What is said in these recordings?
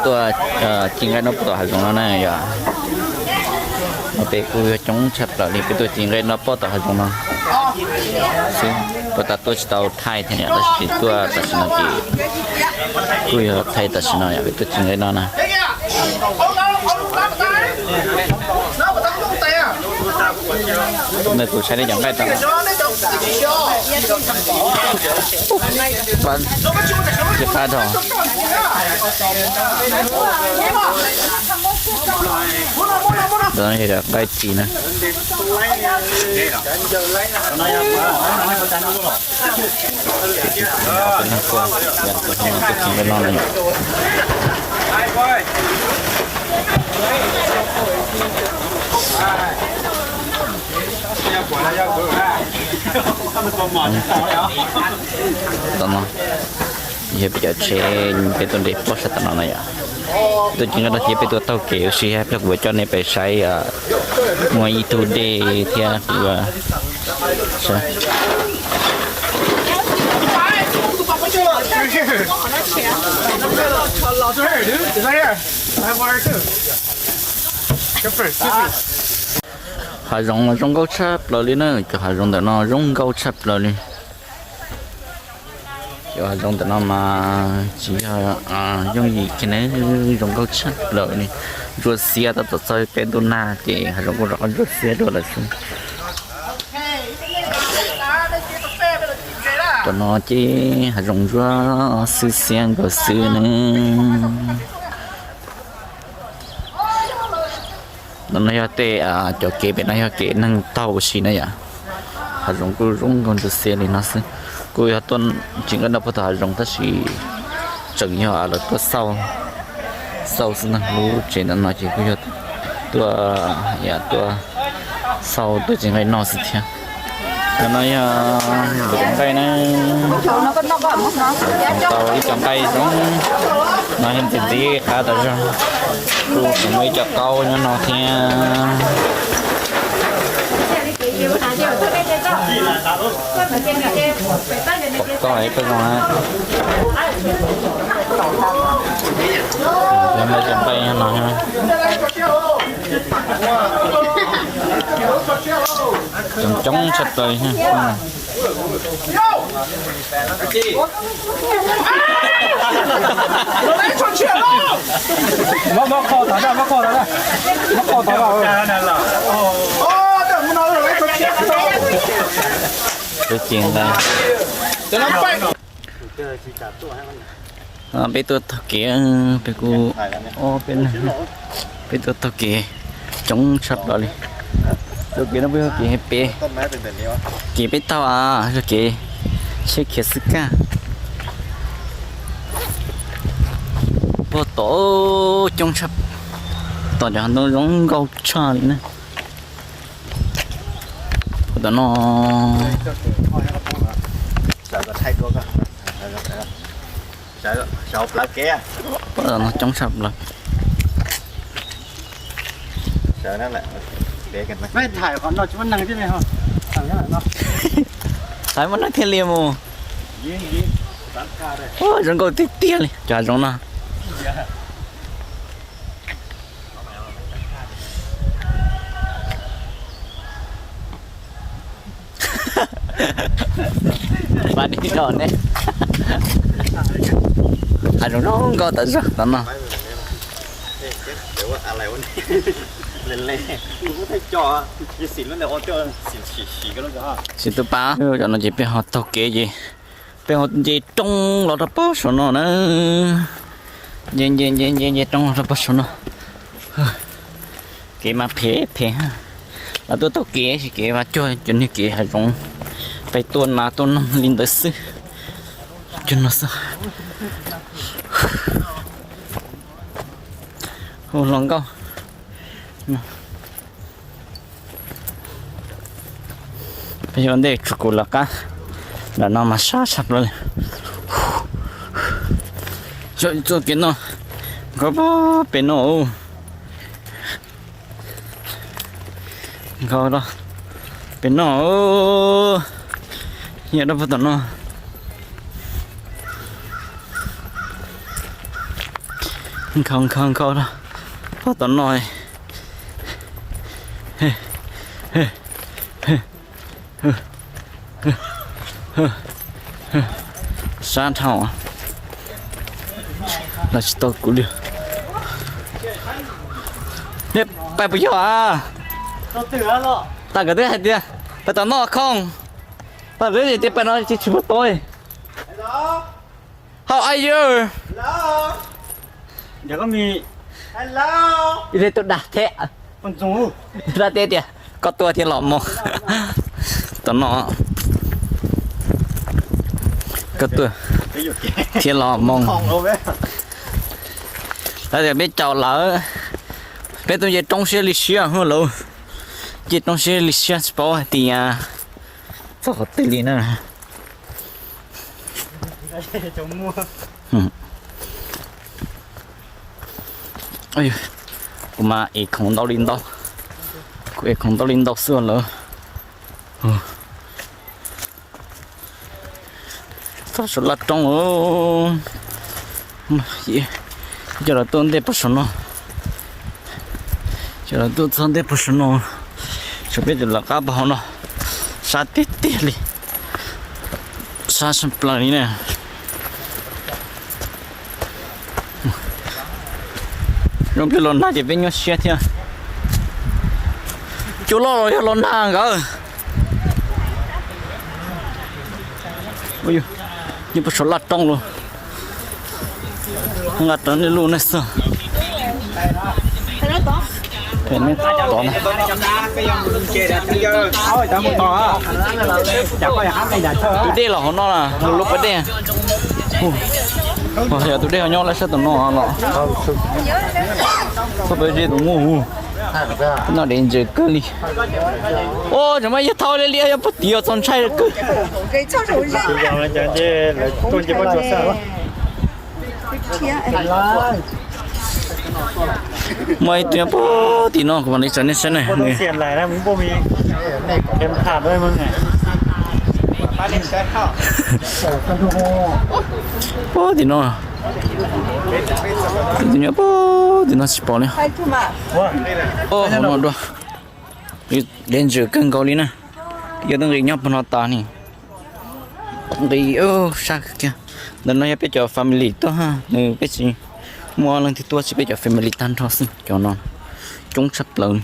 Tuaj ci nqaij noj pob tom hav zoov no na yom. No peb kuj yog coob tshaj plaws li, peb tuaj ci nqaij noj pob tom hav zoov no xwb. Puag ta tuaj tsis tau thaij thiab yom, tab sis ces tuaj tam sim no ces kuj yog thaij tam sim no yom, peb tuaj ci nqaij noj na. Nws kuv saib nej cov nqaij tau. Tsis qab dhau. Nqaij ci na. Tom no yog peb cov tsheb, peb tuaj nres pob sab tom no na yom. Tuaj ci nqaij no thiab peb tuaj taug kev ua si, pliag kuv yuav coj nej pais saib muaj ib tug dej thiab kuv Hav zoov zoo nkauj tshaj plaws li na, cov hav zoov ntawm no zoo nkauj tshaj plaws li. Cov hav zoov ntawm no mas tsis yog yooj yim kiag na, zoo nkauj tshaj plaws li. Ntsuab xiab tab tom txog peb ntuj nag ces hav zoov kuj rov qab ntsuab xiab dua lawm xwb. Cov no ces hav zoov ntsuab xwb xiab nkaus xwb ne. No no yog tej cov kev pem no yog kev neeg taug ua si na yom. Hav zoov kuj zoo nkauj ntsuab xiab li no xwb. Kuj yog tuaj tsis nqaij noj pob tom hav zoov tab sis tseem yog lawv tuaj xauj, xauj xwb na. Lub tsev ntawm no ces kuj yog tuaj, tuaj xauj tuaj ci nqaij noj xwb thiab. Cov no yog cov nqaij na, tau ib co nqaij zoo no yog ntxim ntxim qab tas zog. Kuj tseem muaj ib co qaub nyob no thiab. Pom koj ib qho zoo na. Cov nqaij, cov nqaij no coob tshaj plaws li. Twb ci nqaij. Peb tuaj taug kev, peb kuj, peb, peb tuaj taug kev coob tshaj plaws li. Taug kev no peb yog kev peb, kev peb taug, yog kev tsheb khiav xwb kaj. Puag tom coob tshaj, tom cov hav ntoo zoo nkauj tshaj li na. Puag tom no, puag tom no coob tshaj plaws. Thaij muaj neeg thiaj li mus. Zoo nkauj tiag tiag li cov hav zoov no. Pab dib rau ne. Hav zoov zoo nkauj tas zog tom no. Sim tus pab, cov no ces peb ho taug kev ces peb ho nce roob los rau pab saum no na. Nce nce nce nce nce roob los rau pab saum no. Kev mas phem phem. Lawv tuaj taug kev ces kev mas cuag cov niag kev hav zoov, peb tuaj nas tuaj noog li ntawd xwb. Cuag no xwb. Hu hluas nkauj. Peb yuav ntej tsuas kuv lawv qab, nram no mas sab tshaj plaws li. Txoj kev no, nkawd pem no, nkawd pem no, yog rau puag tom no. Nkhaus nkhaus nkhaus, pog tom no. Sab dhau, los tsis tau kuv li. Nej pais puas yog a? Tas kom twb hais tias pais tom no khoom, tas twb tias pais no tsis tshwm puas tau. How are you? Ib leeg tuaj dag thiab. Dag tias tias koj tuaj thiab los mus. Tom no koj tuaj thiab los mus. Lawv tias peb caum lawv, peb tuaj nce roob siab li siab lauj. Nce roob siab li siab tsis paub hais tias txog qhov twg li na. Kuv mas ev khoom ntau li ntau, kuv ev khoom ntau li ntau xwb lawm. Txog saum laj roob, coj los tuaj ntej puag saum no, coj los tuaj txog ntej puag saum no, saum peb tus lawv qab puag hauv no, sab tiag tiag li, sab tshaj plaws li na. Zoo li los nag ces peb nyuaj siab thiab. Cua loj los yog los nag nkawd. Nyob puag saum laj roob los, nqa rawv nej lub nej xwb. Tod na, tus dej los hauv no na, lub pas dej. Yog tus dej ho nyob lawm sab tom no los. Txhob pab zeb tus muaj hu, no dev ntses kawg li. Ua tseem muaj yawg thaub liab liab nyob puag tid os, txaus ntshai kawg. Muaj ib tug nyob puag tim no, kuv mam li tso nej saib na. Puag tim no, tus nyob puag tim no tsis pom li. Hauv no dua, dev ntses kawg nkaus li na. Yog tus nqi nyob puag no tas ni. Nqi sab kiag. Ntawm no yog peb cov family tuaj, nws peb tsis muaj leej twg tuaj, tsis peb cov family tag nrho xwb cov no. Coob tshaj plaws li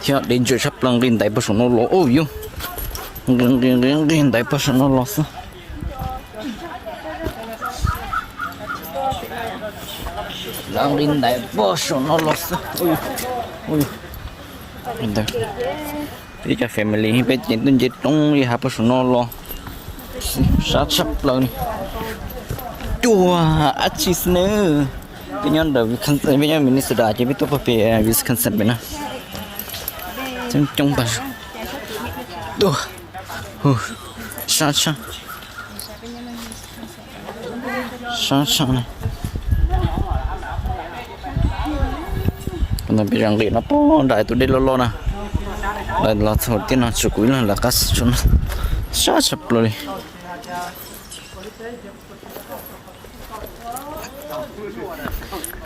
thiab dev ntses tshaj plaws, nqis ntaiv puag saum no los ub yus. Nqis nqis nqis nqis ntaiv puag saum no los xwb. Lawv nqis ntaiv puag saum no los xwb. Peb cov family peb ces tuaj nce roob li hav puag saum no los. Sab tshaj plaws li. Cua ab tsi xwb nawb. Peb nyob ntawm Wisconsin, peb nyob Minnesota ces peb tuaj puag pem Wisconsin pem na. Coob coob tas. Tua. Sab tshaj. Sab tshaj na. Peb zaum nqis no puag nram tus dej loj loj na. Lawv los txog tiaj no tsuas kuv ib leeg lawv qab xwb no. Sab tshaj plaws li.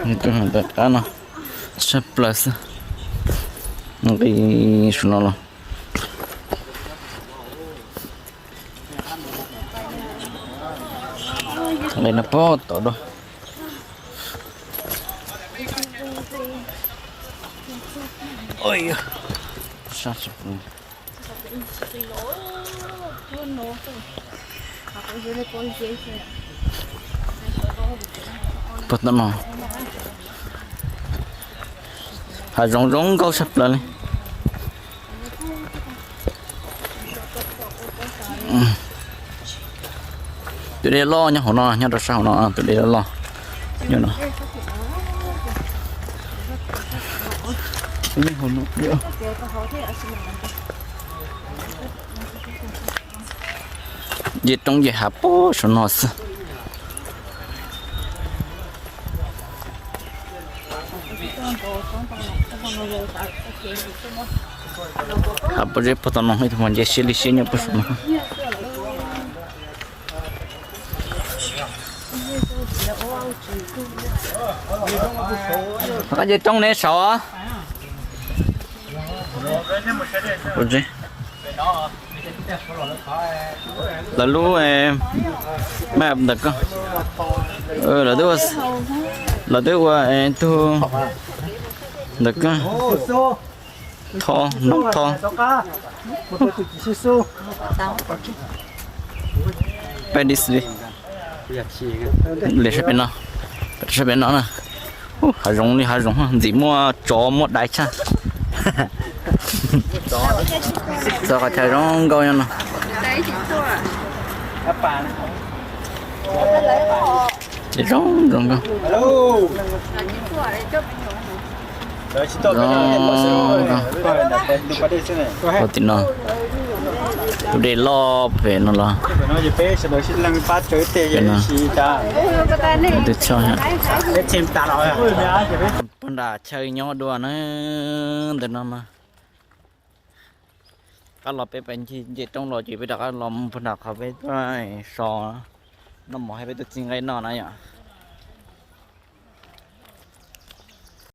Tus qab no tshaj plaws xwb. Nqis saum no los. Nqis no puag tod dua. Sab tshaj plaws. Puag tom no hav zoov zoo nkauj tshaj plaws li. Tus dej loj nyob hauv no, nyob rau sab hauv no, tus dej loj loj nyob no. Nce roob nce hav puag saum no xwb. Hav pob zeb puag tom no, ib tug mas nce siab li siab nyob puag saum no. Qab nce roob neb saud. Lawv lub map ntawm ko, lawv twb ua, lawv twb ua tug ntawm ko, tho, nov tho. Peb dis li, li sab pem no, sab pem no na. Hav zoov li hav zoov, ntxim muaj tsov muaj dais tshaj. Txog qhov chaw zoo nkauj nyob no. Ces zoo zoo nkauj. Zoo nkauj. Tim no, tus dej loj pem no los. Pem no, twb tshaj. Puag nram chaw nyob dua na, ntawm no mas. Qab los peb pais nce roob los ces peb rov qab los mus puag nram qhov peb tuaj so noj mov, peb tuaj txij nqaij noj na yom.